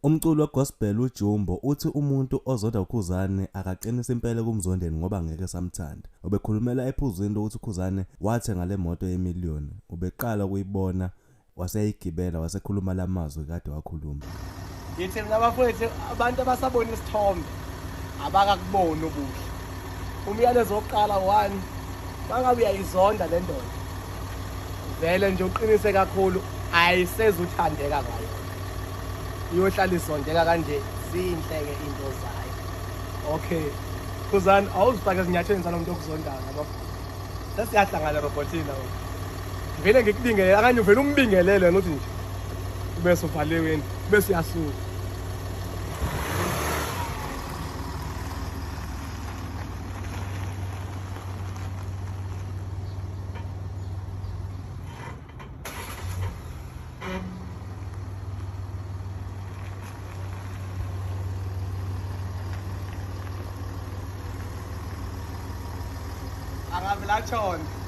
Umculi wegospel uJumbo uthi umuntu ozonda uKhuzani akaqinise impela kumzondeni ngoba ngeke samthanda. Ubekhulumela ephuzwini lokuthi uKhuzani wathenga le moto yemiliyoni. Ubeqala ukuyibona waseyigibela wasekhuluma lamazwi kade wakhuluma. Ngithi mina bafowethu, abantu abasabona isithombe abakakuboni ubuhle. Umyalezo wokuqala, one, mangabe uyayizonda le ndoda, vele nje uqinise kakhulu, ayisezuthandeka kwayona. Iyohlala isondeka kanje, zinhle-ke into zayo. Okay, Khuzani, awuzifake ezinyathelweni zalo muntu okuzondayo, yabo. Sesiyahlangana robotini la. Vele ngikubingelele, akanye uvele umbingelele wena uthi nje bese uvaliwe indlu, bese uyasuka. Angavela atshona.